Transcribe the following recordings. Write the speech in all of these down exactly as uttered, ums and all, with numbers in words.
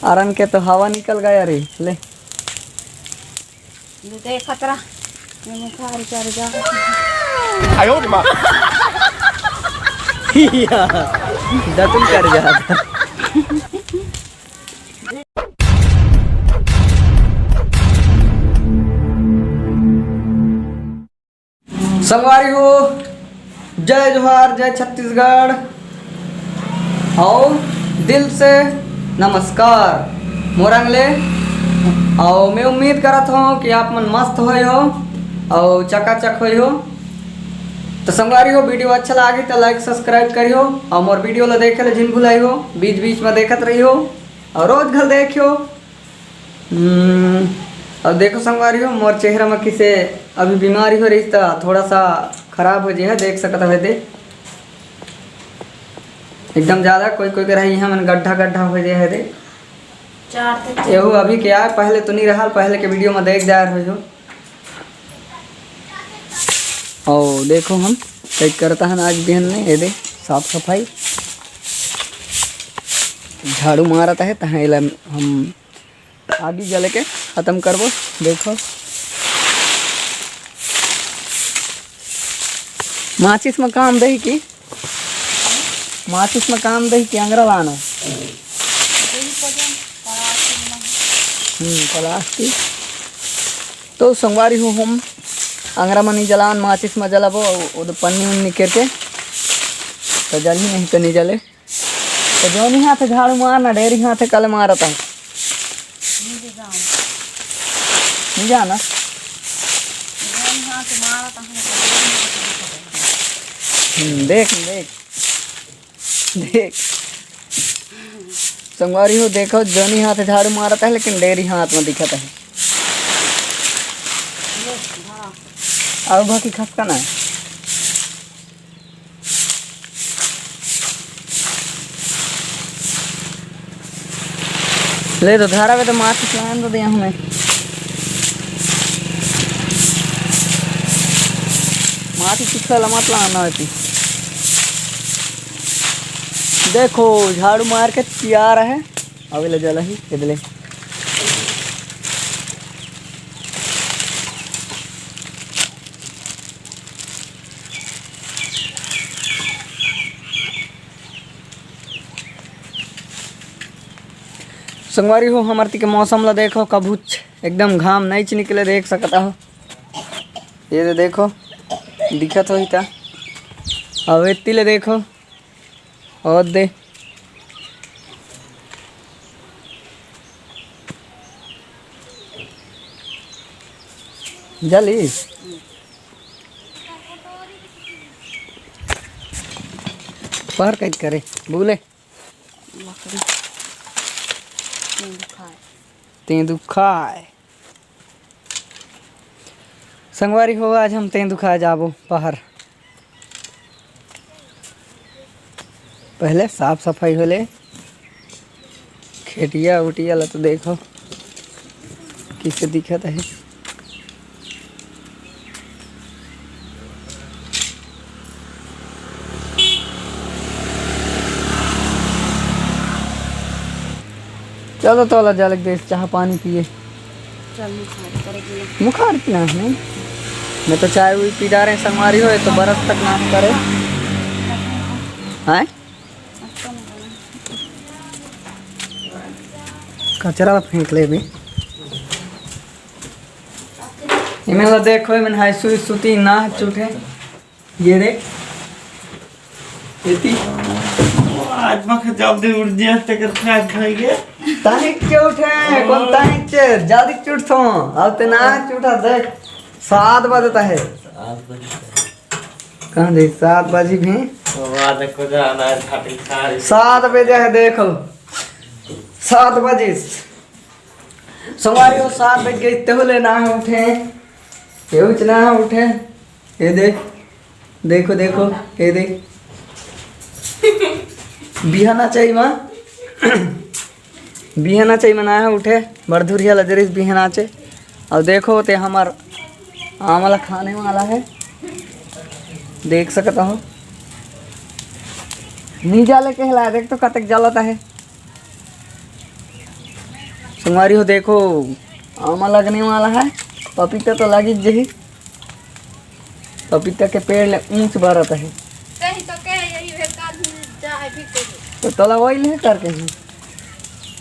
अरन के तो हवा निकल गया रे, ले। दे खतरा, ये मुखार चढ़ जा। दतुन कर जा। संगवारी हो, जय जोहार, जय छत्तीसगढ़, अउ दिल से नमस्कार मोर अंग ले। अउ मैं उम्मीद करत हूँ कि आप मन मस्त होए हो अउ चकाचक होए हो। तो संगवारी हो, वीडियो अच्छा लागे तो like subscribe करियो, अउ मोर वीडियो ला देखे ले झिन भुलाइयो, बीच बीच में देखत रहियो अउ रोज घल देखियो। हम्म, अब देखो संगवारी हो, मोर चेहरा में किसे अभी बीमारी हो रही था, थोड़ा सा खराब हो जाए है, देख सकत हवे दे, एकदम ज्यादा कोई कोई के रही है मन गड्ढा गड्ढा हो जाए है दे। चार से छह। एहू अभी क्या है, पहले तो नहीं रहा, पहले के वीडियो में देख जाए रहे हो। और देखो हम कई करता है आज बिहन ने, ये दे साफ सफाई, झाड़ू मारत है, तहाँ एला हम आगी जले के खत्म करबो। देखो, माचिस में काम दही की, माचिस में काम दही की अंगरा लाना। हम्म, प्लास्टिक। तो संगवारी हो, हम अंगरा में नहीं जलान, माचिस में जलाबो, वो तो पन्नी उन्नी करके, तो जल ही नहीं तो नहीं जले। तो जोनी हाथ झाड़ू मारना, डेरी हाथ कल मारता है। नहीं जाना। हम्म, देख, देख, देख। संगवारी हो, देखो, जोनी हाथ झाड़ू मारता है, लेकिन डेरी हाथ में दिखता है। अउ बाकी खसका ना है। ले तो धारा में तो माचिस लान तो दिया हमें। माचिस पिछला मत लाना होती। देखो, झाड़ू मार के तैयार है, अभी ले जला ही इधले। संगवारी हो, हमर ती के मौसम ला देखो, कभूच एकदम घाम नहीं च निकले, देख सकता हो। ये दे देखो, दिखत होही ता। अब एती ले देखो, और दे जली। पर कई करे बोले। लकड़ी। तेंदू खाए। तेंदू खाए। संगवारी हो, आज हम तेंदू खाए जाबो पहर। पहले साफ सफाई होले। खेतिया उटिया ला तो देखो, किसे दिखत है। चलो, तो ला जालक देश चाह पानी पिए। चल, मुखार कर दिया। मुखार पीना है, नहीं? मैं तो चाय हुई पी जा रहे हैं, संगवारी हो, ये तो बरस तक नाश करे। हैं? कचरा ला फेंक ले भी। इमें ला देखो, इमें हाई सुई सुती ना चुके। ये देख। एती। आज मख जल्दी उठ दिया, तेकर खाए खाएंगे। तानिक के उठे, कौन तानिक के? जल्दी के उठथो। अब ते ना उठा, देख। सात बजता है। सात बजता है। कहाँ दे? सात बजी भी। तो आज को जाना है, छाती खा रही। सात बजे है, देख लो। सात बजे। संगवारी हो, सात बज गई, तेहू ले ना उठे, केहू च ना उठे। ये देख, देखो, देखो, ये देख, बिहाना चाहिए माँ, बिहाना चाहिए माँ, ना उठे, बड़ धुरिया लजरिस बिहाना चे। और देखो, ते हमार आमला खाने वाला है, देख सकता हो, नहीं जाले कहला, देख तो कतक जलता है। संगवारी हो, देखो, आमा लगने वाला है, पपीता तो लगी जही, पपीता के पेड़ ले ऊंच बरत है। कहीं तो कहे यही है, काल भी जा है भी कहीं। तो तोला वही ले करके ही,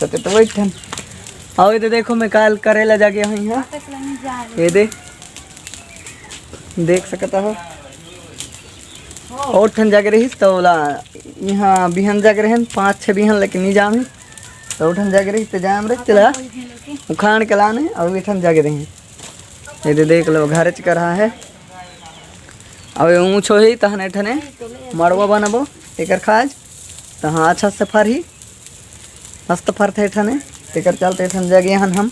तो ते तो वही ठन। और ये तो देखो, मैं काल करेला जागे हुई है। ये दे, देख सकता हो। और ठन जागे रही तो ओला, यहाँ बिहन जागे रहन, पाँच छः बिहन, लेकिन नहीं जाम ही। तो ठन जागे रही तो जाम रे, चला उखाड़ के लाने, और ये ठन जागे रही। ये दे देख लो, घर च कर रहा है। अब ये ऊँच होही तहन ए ठने मड़वा बनबो, तेकर खाज तहाँ अच्छा से फरही, मस्त फरथे ए ठने। तेकर चलते ए ठन जगे हन हम।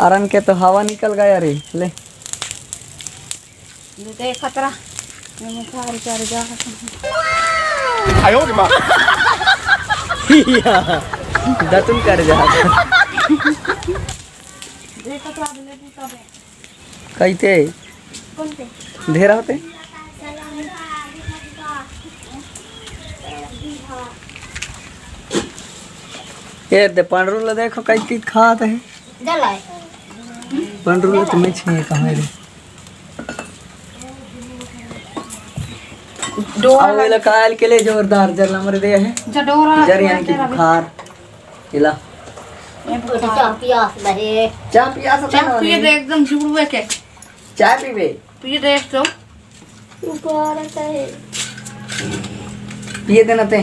अरन के तो हवा निकल गया रे, ले। दे खतरा, मैं मुखार कर जा। आयो रे माँ। दतुन कर जा। दे खतरा, दे तबे। कैते? कौन ते? ढेर होते? ए दे पंडरू ला देखो, कई चीज खात है। जलाए। पंडरू ला तुम्हें छे कहाँ रे? डोरा अब वाला काल के लिए जोरदार जला मर दे है। जडोरा जर यानी कि बुखार। इला। ये बुखार। चाह पियास लहे। चाह पियास चाह पिए दे एकदम जुड़वे के। चाय पीबे? पिए दे तो। ऊपर आता है। पिए देना ते।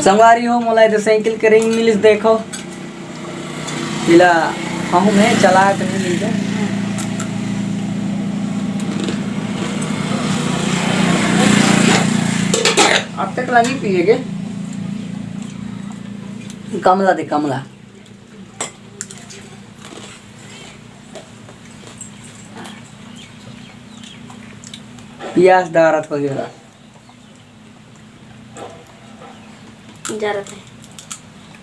संगवारी हो, मोला एदे साइकिल के रिंग मिलिस, देखो। इला कहूँ मैं चला के नहीं लीजा। अब तक ला नहीं पिएगे। कमला दे, कमला। पियास दारत हो गया। जा रहा है।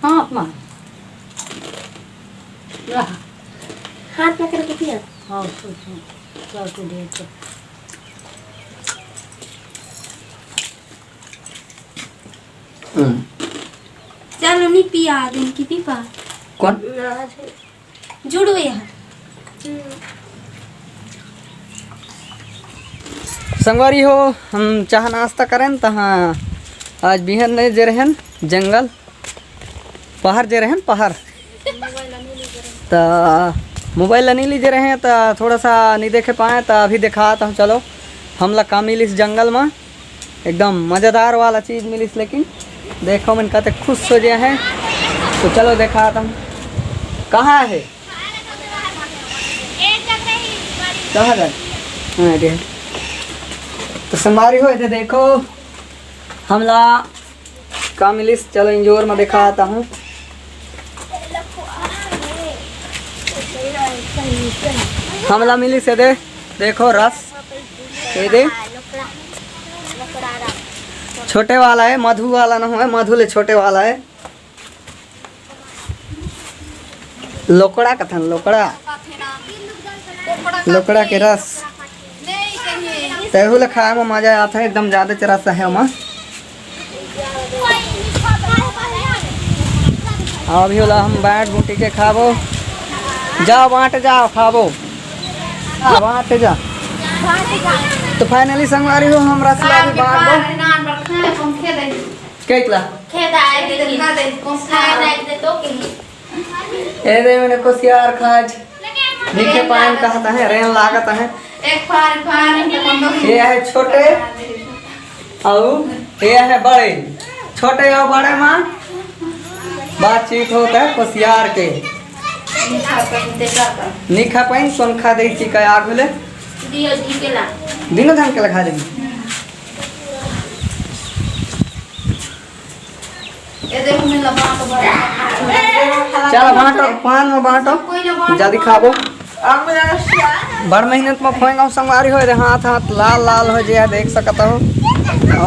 हाँ, अपना। हाथ पकड़ के पिया। हाँ, उसको, उसको। चल, तू दे, चल। हम्म। चलो, नहीं पिया, दिन की पीपा। कौन? जुड़वे यहाँ। संगवारी हो, हम चाह नाश्ता करें, तहाँ आज बिहन नहीं जे रहन जंगल, पहाड़ जे रहन, पहाड़। त मोबाइल ला नहीं लीजे रहे, त थोड़ा सा नहीं देखे पाए, त अभी देखात हूँ। चलो, हमला का मिलिस जंगल में, एकदम मज़ेदार वाला चीज़ मिलिस। लेकिन देखो, मन कहते खुश हो गया है। तो चलो, देखात हूँ, कहाँ है, कहाँ जाए? हाँ, दे। तो संगवारी हो, इधर देखो, हमला का मिलिस? चलो, इंजोर में देखाता हूँ। हमला मिलिस, ये दे, देखो रस, ये दे, छोटे वाला है, मधु वाला ना हो, मधु ले छोटे वाला है। लोकड़ा कथन, लोकड़ा। लोकड़ा के रस। तेहू ले खाए में मजा आथे, एकदम जादे रस हे ओमा। अभी ओला हम बांट बूटी के खाबो। जाओ, बांट जाओ, खाबो। हाँ, बांट जा। तो finally संगवारी हो, हम रस ला भी बांट दो। के इतला? खेत आए के दिन। खाए लायक दे तो कहीं। ए दे, मैंने कुसियार खाज। दिखे पान कहता है, रेन लागत है। एक फार, फार, ये है छोटे, अउ ये है बड़े। छोटे अउ बड़े मा बातचीत होता है कुसियार के। नहीं खा पाइन, सोनखा दे चिका आग ले। दियो जी के ला। दिनो धन के लगा लेंगे। ये देखो, मैं लबान तो बड़ा चल, बांटो, पान में बांटो। कोई ना बांटो। जल्दी खाबो। बड़ मेहनत में फोएंगा संगवारी हो रे, हाथ, हाथ लाल, लाल हो जे, देख सकत हो।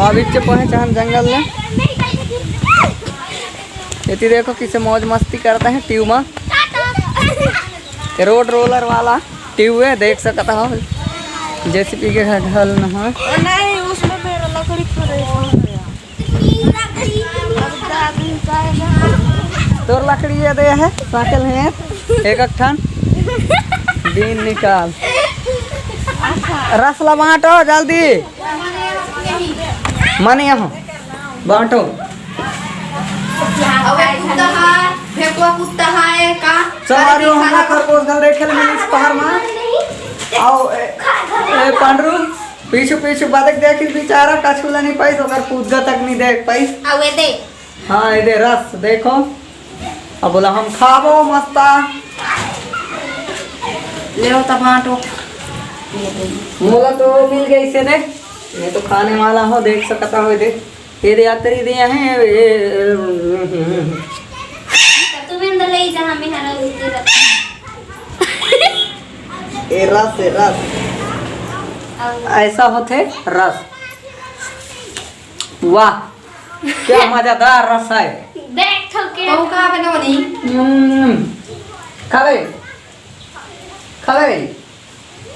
अभी चे पहुंच हन जंगल में। एती देखो, किसे मौज मस्ती करता है ट्यूब में। ये रोड रोलर वाला ट्यूब है, देख सकत हो। जेसीबी के घर ढल न हो। नहीं, उसमें मेरा लकड़ी खड़े हो गया। अब दादी जाएगा। तोर लकड़ी ये दे है, साइकिल है, एक एक ठन। बीन निकाल। रस ला बांटो जल्दी। मन यहाँ बांटो। अबे कुत्ता है, भेकुआ कुत्ता है का? संगवारी हो, हमला खरगोश घल देखे ले मिलिस पहाड़ मा। अउ ए, ए पांडरू, पीछू पीछू बदक देखिस बेचारा, कछु ला नहीं पाइस, ओकर पुतगा तक नहीं देख पाइस। अउ ए दे। हाँ, ए दे रस, देखो। अब बोला हम खाबो मस्ता। ले हो तब बांटो। मोला तो मिल गई से दे। मैं तो खाने वाला हूँ, देख सकता हो दे। ये दे यात्री दिए हैं, ये, तुम्हें अंदर ले ही जहाँ में हरा उतरे रहता है। ए रस, ए रस। अब ऐसा होथे रस। वाह, क्या मजेदार रस है। देख ठोके। तो का बनो नहीं? हम्म, खा ले, खा ले।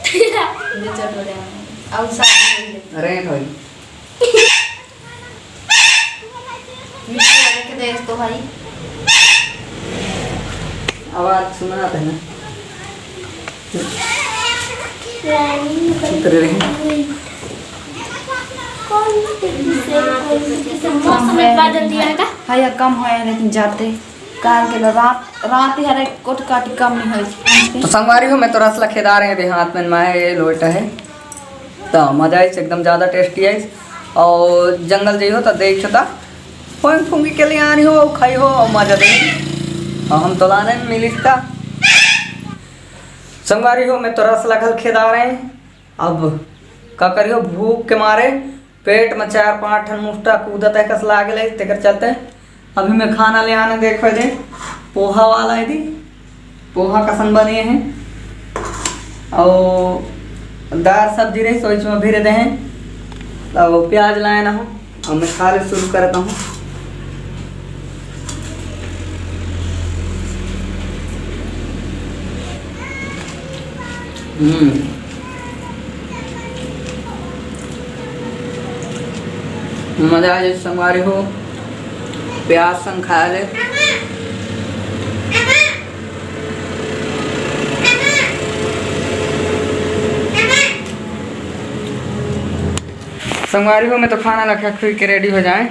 ले चल, हो जाए। अब साथ में ले। अरे भाई। मिट्टी वाले के देख तो भाई। आवाज सुना था ना। उतरे रहे। मौसम में बादल दिया है का? हाँ यार, कम होया है, लेकिन जाते काल के लो रात, रात ही हर एक कोट काटी कम नहीं होई। तो संगवारी हो, मैं तो रस ला खेदा रहे देहात में, माए लोटा है। तो मजा आइस, एकदम ज़्यादा टेस्टी आइस। और जंगल जइहो तो देख छता, फोंग फूंगी के लिए आनी हो, खाई हो और मजा दे। और हम तो लाने में मिलिस ता। संगवारी हो, मैं तो रस लगल खेदा रहे। अब का करियो, भूख के मारे पेट में चार पांच ठन मुस्टा कूदत है कस लागे ले, तेकर चलते अभी मैं खाना ले आने देखो दे, पोहा वाला है दी, पोहा कसन बने हैं, और दाल सब्जी रही, सोच में भी दे हैं, और प्याज लाए ना हो, और मैं खा ले शुरू करता हूँ। हम्म। मजा आ जाए संगवारी हो, प्याज संग खाए ले। संगवारी हो, मैं तो खाना ला खा खुई के रेडी हो जाए।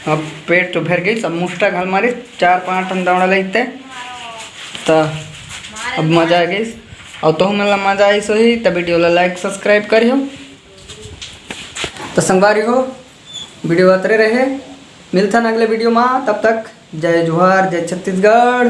अब पेट तो भर गई, सब मुस्टा घल मारी, चार पांच ठन दौड़ा लेते, तो अब मजा आ गई। और तो मन ला मजा आई सोही, तो वीडियो ला लाइक सब्सक्राइब करियो। तो संगवारी हो, वीडियो अतरे रहे, मिलथन अगले वीडियो मा, तब तक जय जोहार, जय छत्तीसगढ़।